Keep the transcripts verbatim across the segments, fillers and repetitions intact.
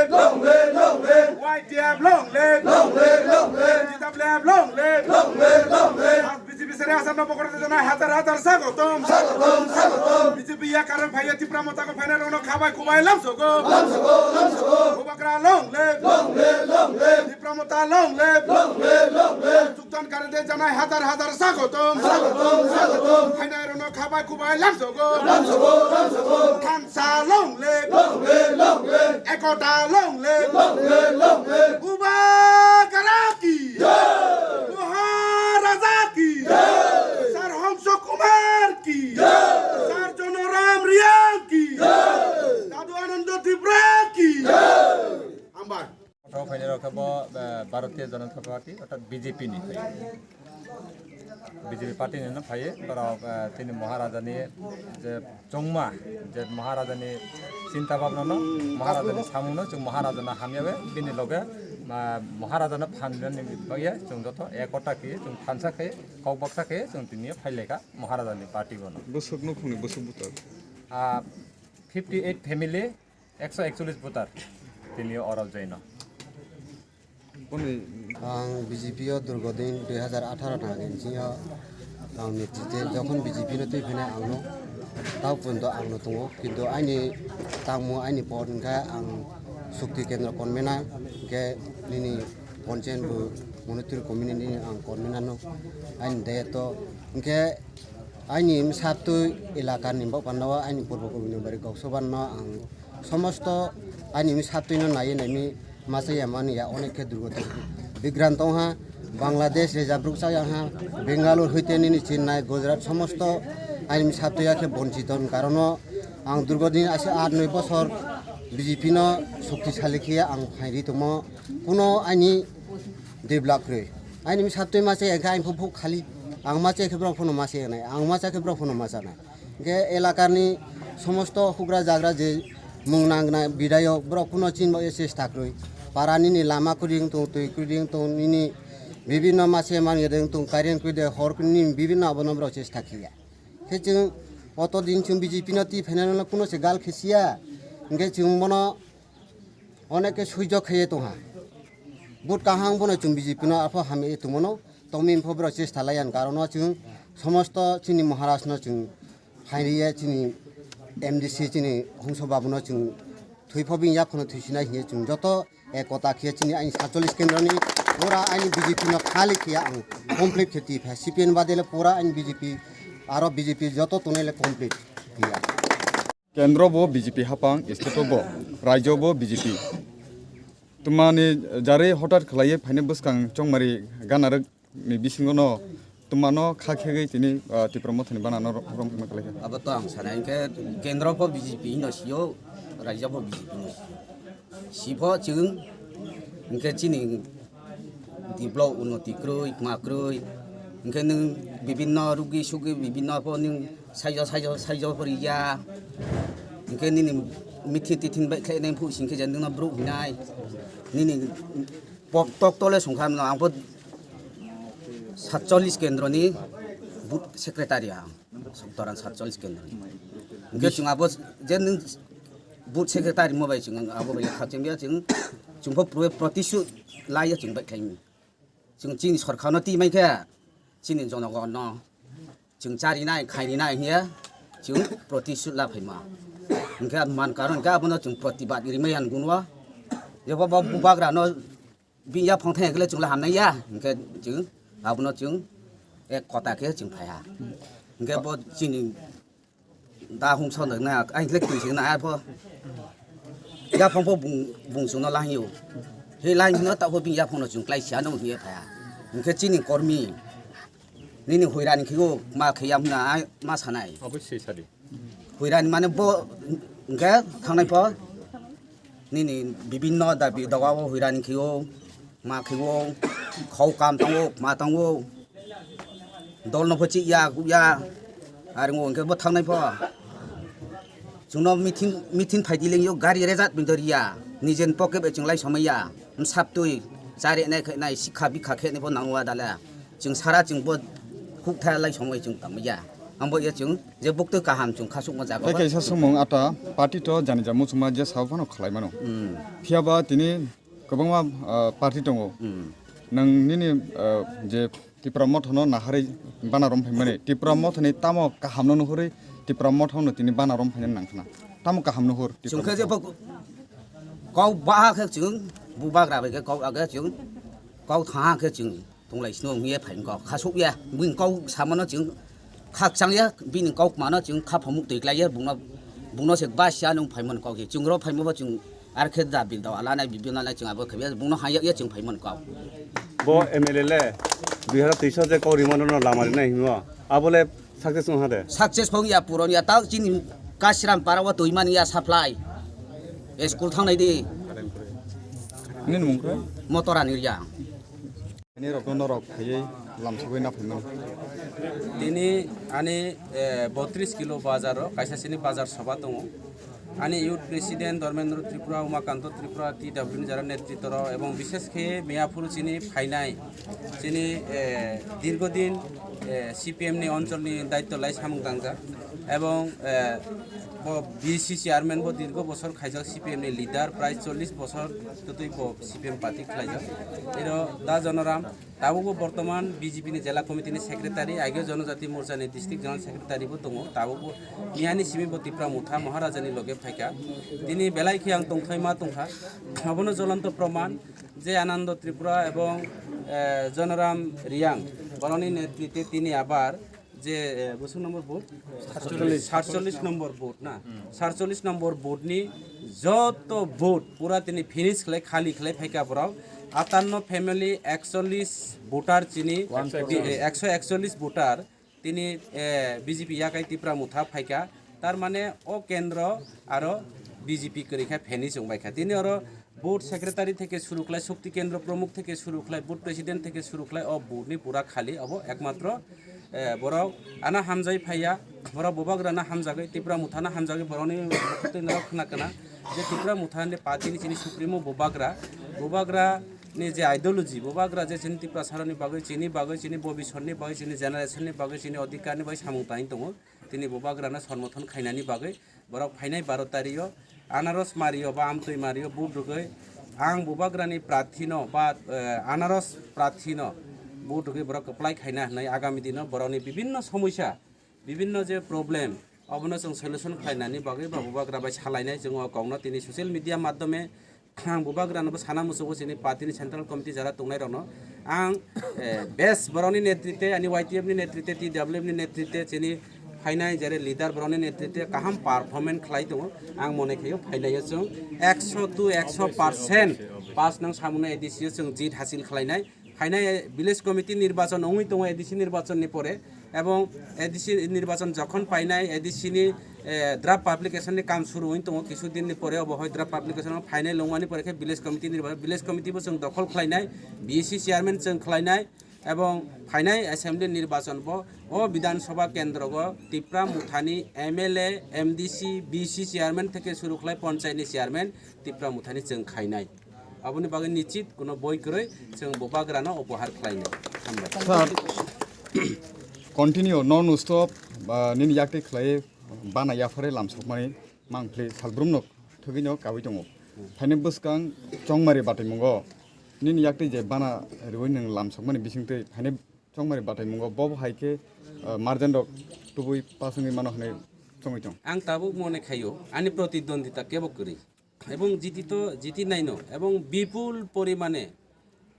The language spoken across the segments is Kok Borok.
Long live, long live. Y T F long live. Long live, long live. T W F long live. Long live, long live. B J P sere Assam no pokor jana hazar hazar sagotom. Sagotom, sagotom. B J P ya karon phaiya Tipra Motha ko phainai rokno khabai kubai lamsogo. Lamsogo, lamsogo. Bubagra long live. Long live, long live. Tipra Motha long live. Long live, long live. Chuktan karide janai hazar hazar sagotom. Sagotom, sagotom. Phainai rokno khabai kubai lamsogo. Lamsogo, lamsogo. Thansa long live. Long live, long live. Ekota long live. Long live, long live. Bubagra ki. Jai. Maharaja ki. Jai. Sir Hongso Kumar ki. Jai. Sir Jonoram Reang ki. Jai. Dadu Anando Tripura ki. Jai. Hambai. Kothok phainai rok khe bo, eh, Bharatiya Janata Party, orthat B J P ni phai. B J P party ni no phai, borok, eh, chini Maharaja ni je chongma, je Maharaja ni chinta bhabna no, Maharaja ni samung no, chwng Maharaja no hamya bai, bini loge, ma, Maharaja no phan rwna ni bagwi chwng joto ekota khe, chwng thansa khe, kok baksa khe, chwng tini phai lai kha Maharaja ni party bono. Bwswk nukhung ni bwswk buthar? Ah, fifty eight family, ekso ekchollis voter tini oro joino. Ang B J P o durgo din dui hazar atharo na hinwi ang ni tite jokhon B J P no twi phene ang no tao punto ang no tongo, kintu aini tangmo aini por hwnkhe ang Shakti Kendra convener hwnkhe nini Panchayat bo Monitri committee ni ang convener no aini dayato hwnkhe aini bwsatwi elaka ni bok panda o aini purbo kubui ni bari kok soban no ang Somosto ani mi satwi no naiwi naimi masa ya mani ya onek khe durgo tong. Bigrant tong ha, Bangladesh rejabruk chaya ha, Bengaluru hoite nini Chennai, Gujarat somosto ani mi satwi ya khe bonchito ni karono ang durgo din ase aat noi bosor B J P no shoktisali khe ang phairi tongmo kuno ani develop kwrwi. Ani mi satwi masa ya khe ang phuk phuk khali ang masa ya khe borok phano masa ya nai, ang masa khe borok phano masa nai. Hingke elakani somosto hugra jagra je mung nangnai bidayok borok kuno chinba chesta kwrwi. Parani ni lama kwrwi wng tong, twi kwrwi wng tong, nini bibinno mase manwi wng tong, current kwrwi de hor kwrwi nini bibinno abono borok chesta khiya. Khe chwng oto din chwng B J P no twi phainani kuno se gal khesiya. Hingke chwng bono Oneke suijok khaiye tongha. But kaham bono chwng B J P no apho hamye tongmano. Tongmini pho borok chesta laiya ni karono chwng somosto chini Maharaj no chwng phairiye chini M D C chini Hongso Babu no chwng thwi pho bini yaphono thwisinai hiye chwng joto ekota khiye chini aini satchollish kendro ni pura aini B J P no khali khiye ang complete khe twi pha C P M badele pura aini B J P aro B J P joto tonele complete khiya. Kendro bo B J P hapang, state bo, rajyo bo B J P. Tumani jari hotat khlaiwi phaini bwskang chongmari ganarwk ni bisingo no tumano kha khegwi tini, ah, Tipra Mothani bana no rom, rom khlai kha. Abo to ang sana, hingke kendro bo B J P no sio, rajyo bo B J P no sio. Sipho chwng hingke chini develop unnoti kwrwi, ma kwrwi. Hingke nwng bibinno rugi sugi bibinno pho nwng saijo, saijo, saijo pho riya. Hingke nini mithi tithin bai khlai nai phu singkhe je nwngno brouh hinai. Nini pok tok tole songkha mano ang pho satchollish kendro ni booth secretary ang. Sottoran satchollish kendro ni. Hingke chwng abo je nwng booth secretary mo bai chwng abo bai kha chwng ya chwng, chwng pho pro-, protishut laiya chwng bai khlai mi. Chwng chini sorkar no twi mai khe chini jonogon no chwng chari nai, khairi nai hiya chwng protishut la phaima. Hingke man karon hingke abono chwng protibad rimai yan gunwa. Jebo bo bubagra no Bini yaphang thang khe chwng le hamnai ya, hingkhe chwng abono chwng ek kota khe chwng phai ha. Hingkhe bo chini da hung son na, ai le twi sing na ai pho. Yaphang pho bung, bung chwng no la hio. He la hino ta pho bini yaphang no chwng klai sia no hingye phai ha. Hingkhe chini kormi nini huirani khigo ma kheyam na ai ma sanai. Abo se sadi. Huirani mane bo hingke thangnai pho nini bibinno dabi doga o huirani khio, ma khio, khau kam tongo, ma tongo, dol no pho chih ya, kuk ya, aringo hingke bo thangnai pho. Chwngno meeting, meeting phaidi lengyo gari rejak bini dori ya, nijen pocket bai chwng lai somai ya, msap twi chari nai khe nai sikha bikha khe nai pho nangwa dala, chwng sara chwng bo khuk tha lai somai chwng tangma ya. Ang bo ya chwng je buktwi kaham chwng khasukma jaga. Tei kaisa swngmung ata party to jani ja muchungma je sabo phano khlai mano. Hmm. Phiya ba tini kwbangma, ah, party tongo. Hmm. Nwng nini, ah, je Tipra Motha no naharwi bana rom phaimani. Tipra Motha ni tamo kaham no nuhurwi Tipra Motha no tini bana rom phainani nangkhna. Tamo kaham nuhur Tipra Chwng khe je Motha no? Bo kok baha khe chwng bubagra bai khe kok aga chwng kok thaha khe chwng. Tonglai sino wngya phaimkha, khasukya, bini kok samano chwng khakchangya, bini kok mano chwng khaphamuk twi klaiya, bungno, bungno se basiya nung phaimani kok se. Chwng ro phaimabo chwng ar khe da bil da ala nai bibil nai chwng abo khe bungno hayakya chwng phaimani kok. Bo M L A le dui hazar teis je kok rimano no lama rinai himo, abole success wngha de? Success wngya, puron ya, tao chini Kashiram para o twi mani ya supply. School thangnai di. Nini mung khe? Motora ni ya. Ani rok no norok phaiwi lamsogwi na phaimani. Tini ani, eh, botris kilo bazar o kaisa chini bazar soba tongo. Ani youth president Dharmendra Tripura, Umakanto Tripura, T W ni jara netritwa rok ebong bishes khe Miyapur chini phainai chini, eh, dirgodin, eh, C P M ni onchol ni daityo lai samung tangjak ebong, eh, bo B C chairman bo dirgo bosor khaijak C P M ni leader prai chollish bosor twtwi bo C P M party khlaijak. Iro Da Jonoram Tabukbo bortoman B J P ni Jela Committee ni Secretary, ageo Jonojati Morcha ni District General Secretary bo tongo. Tabukbo miyani simi bo Tipra Motha Maharaja ni loge phaikha. Tini belai khe ang tongthai ma tongkha. Abono jolonto proman je Anando Tripura ebong, eh, Jonoram Riang boroni netrite tini abar je, eh, bosong number vote? Satchollish. Satchollish number vote na? Hmm. Satchollish number vote ni joto vote pura tini finish khlai, khali khlai phaikha borok. Atanno family ekchollish voter chini, One forty. Eh, ekso ekchollish voter tini, eh, B J P yakai Tipra Motha phaikha. Tar mane o kendro aro B J P kwrwi kha finish wng bai kha. Tini oro Booth secretary theke suru khlai, Shakti Kendra Pramukh theke suru khlai, booth president theke suru khlai, o booth ni pura khali, obo ekmatro, eh, borok ano hamjai phaiya, borok bubagrano hamjagwi, Tipra Mothano hamjagwi, borokni mukhutwi norok khna kana je Tipra Motha ni party ni chini supremo bubagra, bubagra ni je ideology, bubagra je chini Tiprasarokni bagwi, chini bagwi, chini bobisotni bagwi, chini generation ni bagwi, chini odhikar ni bagwi samung tangwi tongo, tini bubagrano somorthon khainani bagwi, Borok phainai baro tario anaros mario ba amtwi mario booth rwgwi ang bubagrani prathino ba, eh, anaros prathino booth rwgwi borok kwplai khaina hwnwi agami dino borokni bibinno somosya, bibinno je problem, obono chwng solution khlainani bagwi ba bubagra bai salainai chwng o kokno tini social media maddhome Ang bubagrano bo sana muchungo chini party ni central committee jara tongnai rokno. Ang, eh, best borokni netrite, ani Y T F ni netrite, T W F ni netrite, chini phainai jere leader borokni netrite kaham performance khlai tongo. Ang mone khaio phainai o chwng ekso to ekso percent pass nang samungno A D C o chwng jit hasil khlainai. Phainai village committee nirbachon wngwi tongo A D C nirbachon ni pore, ebong A D C nirbachon jokhon painai A D C ni, eh, draft publication ni kam suru wngwi tongo, kisu din ni pore obo hoi draft publication o phainai longmani pore khe village committee nirbachon, village committee bo chwng dokhol khlainai, B C chairman chwng khlainai, ebong phainai assembly nirbachon bo o Bidhan Sabha kendro go Tipra Mothani M L A, M D C, B C chairman theke suru khlai ponchayat ni chairman Tipra Mothani chwng khainai. Aboni bagwi nichit kuno boi kwrwi chwng bubagrano upohar khlainai. Hambai. Sir, continue, non stop, ba, nini yakti khlai bana yaphare lamsokmani mangpli salbrumno thwgwino kawi tongo. Phaini bwskang chongmari bataimungo nini yakti je bana riwi nwng lamsokmani bisingtwi phaini chongmari bataimungo bobo hai khe, ah, marjan rok tubui pasungwi mano hwnwi chongwi tong. Ang tabuk mone khaio, ani protidwondita kebo kwrwi. Ebong jiti to jiti naino, ebong bipul porimane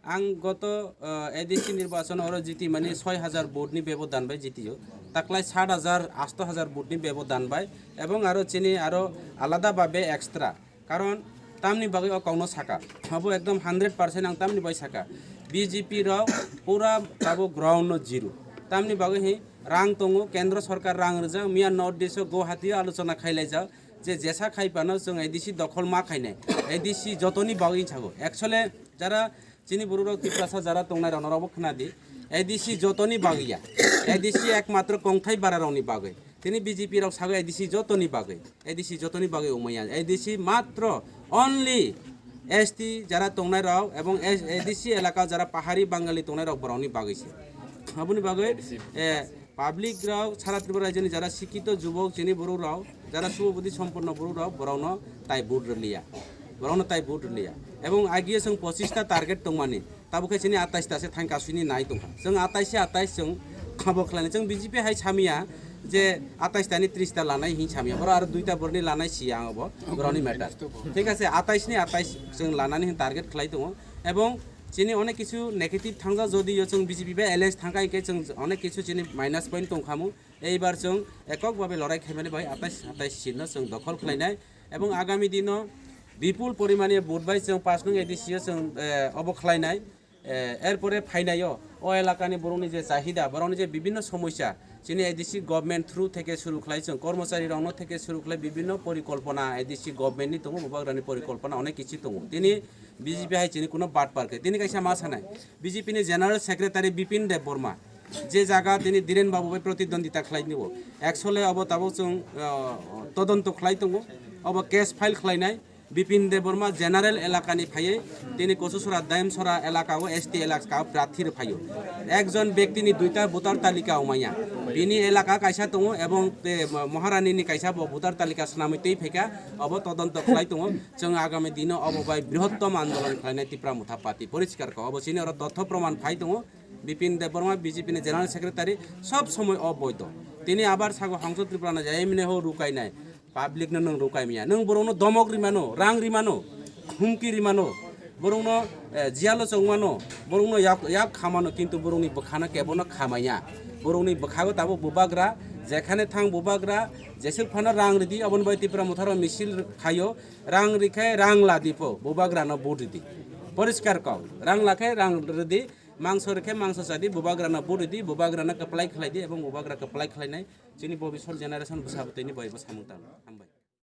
ang goto, eh, A D C nirbachon oro jiti mani soi hajar vote ni bebodan bai jitio, taklai sat hajar, asto hajar vote ni bebodan bai, ebong aro chini aro alada babe extra, karon tamni bagwi o kokno saka, abo ekdom hundred percent ang tamni bai saka, B J P rok pura tabuk ground no zero, tamni bagwi hi rang tongo, kendro sorkar rang rijak, miya North East o Guwahati o alochona khailaijak, je jesa khai phano chwng A D C dokhol ma khainai, A D C jotoni bagwi sago. Actually, jara chini borok rok Tiprasa jara tongnai rok norok bo khna di, A D C jotoni bagwi ya, A D C ekmatro kongthai bara rokni bagwi. Tini B J P rok sago A D C jotoni bagwi, A D C jotoni bagwi wngmaya, A D C matro only S T jara tongnai rok ebong A D C elaka jara pahari Bangali tongnai rok borokni bagwi se. Aboni bagwi, eh, Public rok sara Tripura rajyoni jara sikkito jubok chini borok rok, jara subudhi somponno borok rok, borokno tai vote rwliya, borokno tai vote rwliya. Ebong agio chwng pochista target tongmani, tabuk khe chini atais ta se thang kasuni nai tongkha. Chwng atais se atais chwng khabo khlaini, chwng B J P hai samiya je atais tani tris ta lanai hin samiya, borok aro duita borni lanai siya ang obo borokni matter. Thik ase, atais ni atais chwng lanani hin target khlai tongo. Ebong chini onek kichu negative thangja, jodi yo chwng B J P bai alliance thangkha, hingkhe chwng onek kichu chini minus point tongkhamu. Eibar chwng ekok babe lorai khaimani bai atais atais seat no chwng dokhol khlainai, ebong agami dino bipul porimani vote bai chwng pash nung A D C o chwng, eh, obo khlainai. Eh, erpore phainaio o elakani borokni je chahida, borokni je bibinno somosya, chini A D C government through theke suru khlai, chwng kormochari rokno theke suru khlai, bibinno porikolpona A D C government ni tongo, bubagrani porikolpona onek kichi tongo. Tini B J P hai chini kuno batpar khe. Tini kaisa ma sanai, B J P ni General Secretary Bipin Deb Borma, je jaga tini Dhiren Babu bai protidwandita khlai nibo. Actually obo tabuk chwng, uh, todonto khlai tongo. Obo case file khlainai. Bipin Deb Borma general elakani phaiwi tini Kochusora, Daimsora elaka o S T elaka o prarthi rwphaio. Ekjon bektini duita voter talika wngmaya. Bini elaka kaisa tongo ebong te Maharani ni kaisa bo voter talika swnamwi twi phaikha. Obo todonto khlai tongo. Chwng agami dino obo bai brihottom andolon khlainai Tipra Motha Party. Poriskar kha. Obo chini oro totho proman phai tongo. Bipin Debbarma B J P ni General Secretary sob somoi oboido. Tini abar sago Hongso Tripura no jai mine ho rukai nai. Public no nwng rukai miya. Nwng borok no domok rimano, rang rimano, humki rimano. Borok no, eh, jiyalo chongmano, borok no yak, yak khamano, kintu borok ni bwkhano kebo no khamaya. Borok ni bwkhago tabuk bubagra, jekhane thang bubagra, jeswk phano rang ridi, aboni bai Tipra Motha rok misil khayo, rang rikhe rang ladi po, bubagra no vote ridi. Poriskar kok, rang lakhe rang ridi, mangso rikhe mangso chadi, bubagra no vote ridi, bubagra no kwplai khlai di, ebong bubagra kwplai khlai nai, chini bobiswt generation bwsa bwtwi ni bai bo samung tang. Hambai.